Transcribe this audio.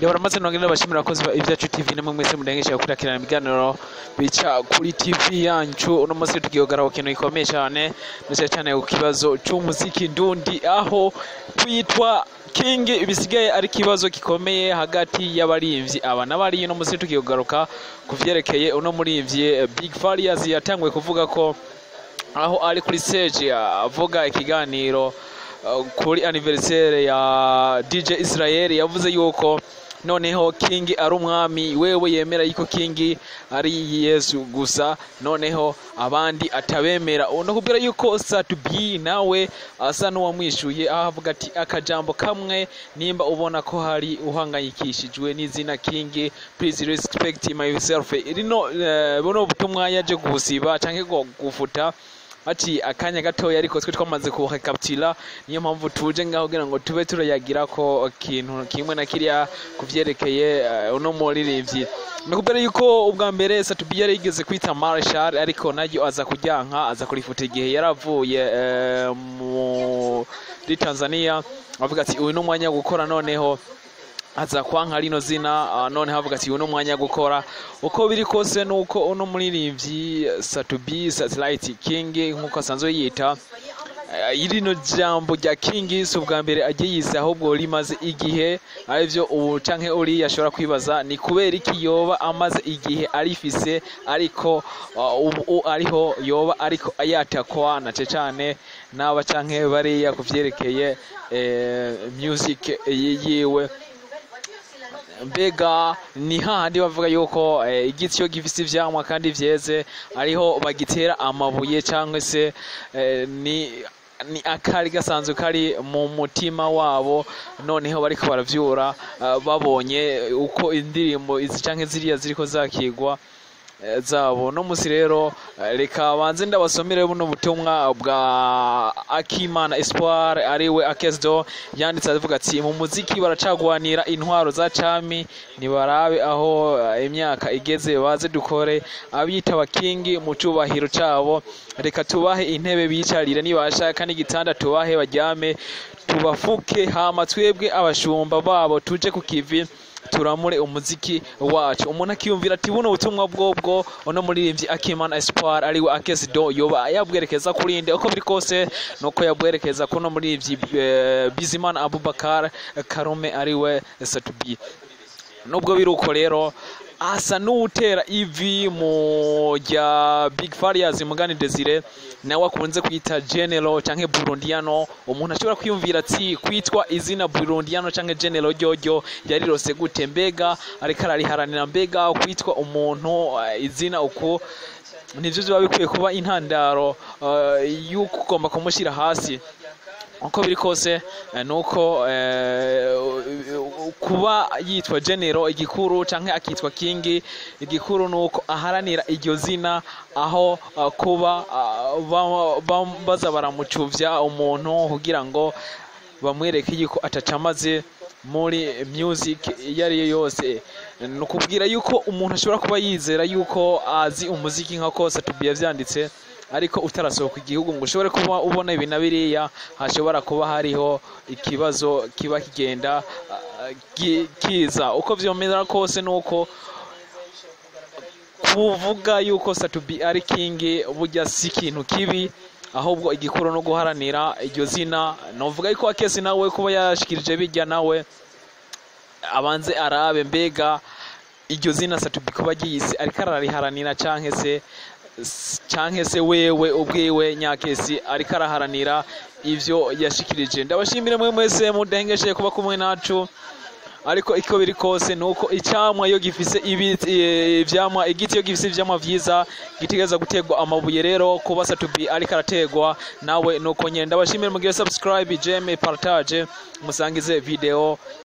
Ndabona maze nongera ndabashimira abakozi ba Ivyacu TV namwe mwese mudengesha gukurikirana ibiganiro bica kuri TV yancu. Uno munsi tugiye kugaragara ku kintu gikomeye cyane, ndetse cyane ku kibazo c'umuziki ndundi, aho kwitwa King bisigaye ari ikibazo gikomeye hagati y'abarimvyi aba n'abari. Uno munsi tugiye kugaruka ku vyerekeye uno murimvyi Big Farious yatanguye kuvuga ko aho ari kuri stage avuga ikiganiro kuri anniversaire ya DJ Israel, yavuze yuko noneho King ari umwami, wewe yemera yuko King ari Yesu gusa, noneho abandi atabemera. No kubwira yuko Sat-B nawe asa n'uwamwishuye, aho avuga ati akajambo kamwe: "Nimba ubona ko hari uhangayikishijwe n'izina King, please respect myself." Rino buno butumwa yaje gusiba canke gufuta ati akanya gatoya, ariko twe twamaze kurekapitira, niyo mpamvu tuje ngaho kugira ngo tube turayagira ko kintu kimwe na kiriya kuvyerekeye uno muririmbyi. Nakubwira yuko ubwa mbere Sat-B yari yigeze kwita Marshal, ariko naryo aza kuryanka, aza kurifuta igihe yaravuye muri Tanzania, avuga ati uyu ni umwanya wo gukora. Noneho aza kwanka rino zina, noneho avuga ati uyu ni umwanya wo gukora. Uko biri kose nuko uno muririmbyi Sat-B, Satellite King nkuko asanzwe yita, rino jambo rya King si ubwa mbere agiye yise, ahubwo rimaze igihe. Arivyo ubu canke uriya ashobora kwibaza ni kubera iki yoba amaze igihe arifise, ariko ubu ariho yoba ariko ayatakwa na cane n'aba canke bariya kuvyerekeye music yiwe. Mbega ni hahandi bavuga yuko igiti iyo gifise ivyamwa kandi vyeze ariho bagitera amabuye, cyangwa se ni akari gasanzwe kari mu mutima wabo, noneho bariko baravyura babonye uko indirimbo izi canke ziriya ziriko zakigwa zabo. No musi rero reka banze ndabasomere buno butumwa bwa Akimana Espoir, ariwe Akesdo, yanditse avuga ati: "Mu muziki baracagwanira intwaro za cami, nibarabe aho imyaka igeze, baze dukore. Abita abakingi mu cubahiro cabo, reka tubahe intebe bicarire, nibashaka n'igitanda tubahe baryame, tubafuke, hama twebwe abashumba babo tuje ku kivi turamure umuziki wacu." Umuntu akiyumvira ati buno butumwa bwobwo uno muririmbyi Akimana Espoir, ariwe Akesido, yoba yabwerekeza kuri nde? Uko biri kose nuko yabwerekeza kuno muririmbyi Bizimana Abubakar Karume, ariwe Sat-B. Nubwo biri uko rero, asa n'uwutera ivi mu rya Big Farious Mugani Desire, nawe akunze kwita General canke Burundiano. Umuntu ashobora kwiyumvira ati kwitwa izina Burundiano canke General ryoryo yarirose gute? Mbega ariko arariharanira? Mbega kwitwa umuntu izina uku nivyo biba bikwiye kuba intandaro y'uko ugomba kumushyira hasi? Uko biri kose nuko kuba yitwa General igikuru canke akitwa King, igikuru nuko aharanira iryo zina, aho kuba baza baramucuvya umuntu kugira ngo bamwereke yuko atacamaze muri music iyo ari yo yose. Ni ukubwira yuko umuntu ashobora kuba yizera yuko azi umuziki nka ko Sat-B yavyanditse, ariko utarasohoka igihugu ngo ushobore kuba ubona ibi na biriya, hashobora kuba hariho ikibazo kiba kigenda kiza. Uko vyomera kose nuko kuvuga yuko Sat-B ari King burya si ikintu kibi, ahubwo igikuru no guharanira iryo zina. Novuga yuko Akesi nawe kuba yashikirije bijya, nawe abanze arabe mbega iryo zina Sat-B kuba ryiyise ariko arariharanira, canke se wewe ubwiwe Nyakesi ariko araharanira ivyo yashikirije. Ndabashimire mwe mwese mudengeshe kuba kumwe nacu, ariko iko biri kose nuko icamwa iyo gifise ivyamwa, igiti iyo gifise ivyamwa vyiza gitegereza guterwa amabuye. Rero kuba Sat-B ariko arategwa nawe nuko nyene. Ndabashimire, mugire subscribe, j'aime, partage, musangize video.